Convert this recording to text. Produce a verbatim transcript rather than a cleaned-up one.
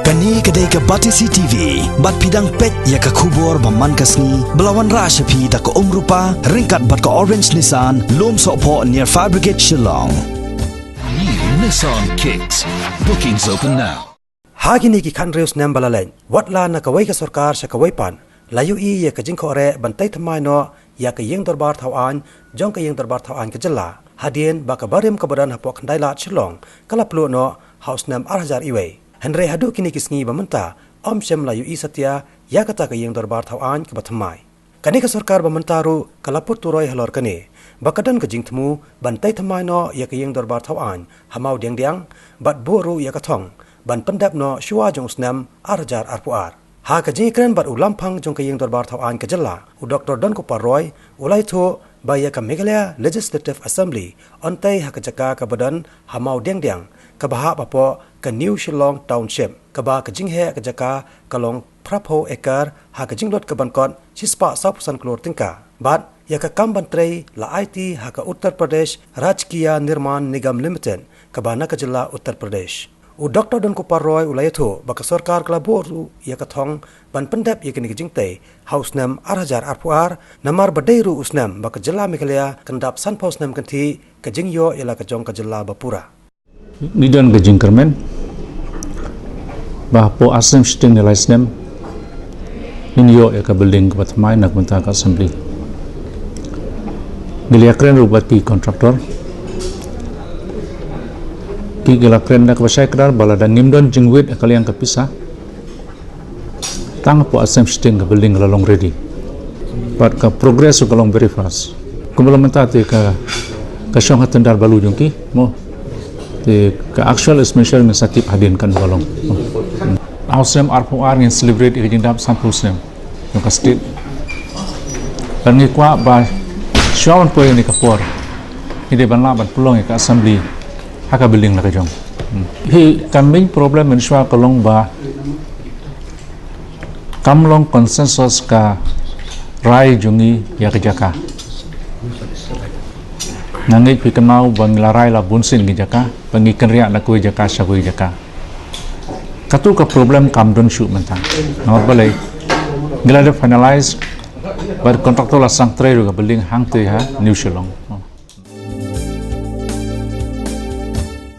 Kane ka dei ka Batesi T V, bad phi dang peit ïa ka khubor ba man ka sngi, ba la wanrah sha phi da ka Umrupa, ryngkat bad ka Orange Nissan, Lumsohphoh near Fire Brigade Shillong. New Nissan Kicks. Bookings open now. Ha kine ki khathynriew snem ba la leit, wat la na kawei ka sorkar sha kawei pat, la ïohi ïa ka jingkhohreh ban tei thymmai noh ïa ka ïing dorbar thaw aiñ jong ka ïing dorbar thaw aiñ ka jylla, hadien ba ka barim kaba don hapoh Khyndailad Shillong ka la pluh noh ha u snem ar hajar wei. Hynrei haduh kine ki sngi ba mynta, ym shym la ïohi satia ïa kata ka ïing dorbar thaw aiñ kaba thymmai. Kane ka sorkar ba mynta ruh ka la put turoi halor kane, ba ka don ka jingthmu ban tei thymmai noh ïa ka ïing dorbar thaw aiñ ha Mawdiangdiang, bad buh ruh ïa ka thong ban pyndep noh shuwa jong u snem ar hajar arphew ar. Ha ka jingïakren bad u lamphang jong ka ïing dorbar thaw aiñ ka jylla, u Doktor Donkupar Roy, u la ïathuh ba ïa ka Meghalaya Legislative Assembly yn tei ha ka jaka kaba don ha Mawdiangdiang, kaba hap hapoh ka New Shillong Township, kaba ka jingheh ka jaka ka long phraphew ekar, ha ka jinglut ka ban kot shispah sawphew san klur tyngka. Bad ïa ka kam ban trei la aiti ha ka Uttar Pradesh Rajkiya Nirman Nigam Limited, kaba na ka jylla Uttar Pradesh. U Doktor Donkupar Roy u la ïathuh ba ka sorkar ka la buh ruh ïa ka thong ban pyndep ïa kane ka jingtei ha u snem ar hajar arphew ar, namar ba dei ruh u snem ba ka jylla Meghalaya kan dap sanphew snem kynthih ka jingïoh ïa la ka jong ka jylla ba pura. Ngi don ka jingkyrmen ba hapoh ar snem shiteng ne lai snem ngin ïoh ïa ka building kaba thymmai na ka bynta ka assembly. Ngi la ïakren ruh bad ki contractor, ki, ki la kren da kaba shai kdar ba lada ngim don jingwit ha ka liang ka pisa, tang hapoh ar snem shiteng ka building ka la long ready. Bad ka progress ka long very fast. Kumba la mynta te ka, ka shong ha tender balu jong ki, mo. Te ka actual estimation ngin sa tip hadien kan ba long. Ha u snem arphew ar ngin celebrate ïa ka jingdap sanphew snem jong ka state. Bad ngi kwah ba shuwa ban poi ïa kane ka por, ngi dei ban lah ban pynlong ïa ka assembly ha ka building la ka jong. Hmm. Hi, ka main problem mynshuwa ka long ba kam long consensus ka rai jong ngi ïa ka jaka. Nga ngeit phi kynmaw ba ngi la rai la bun sien ki jaka, ba ngi kynriah na kawei jaka sha kawei jaka. Katu ka problem kam don shuh mynta. Namar balei, ngi la dep finalize, bad contractor la sdang trei ruh ka building hangtei ha New Shillong.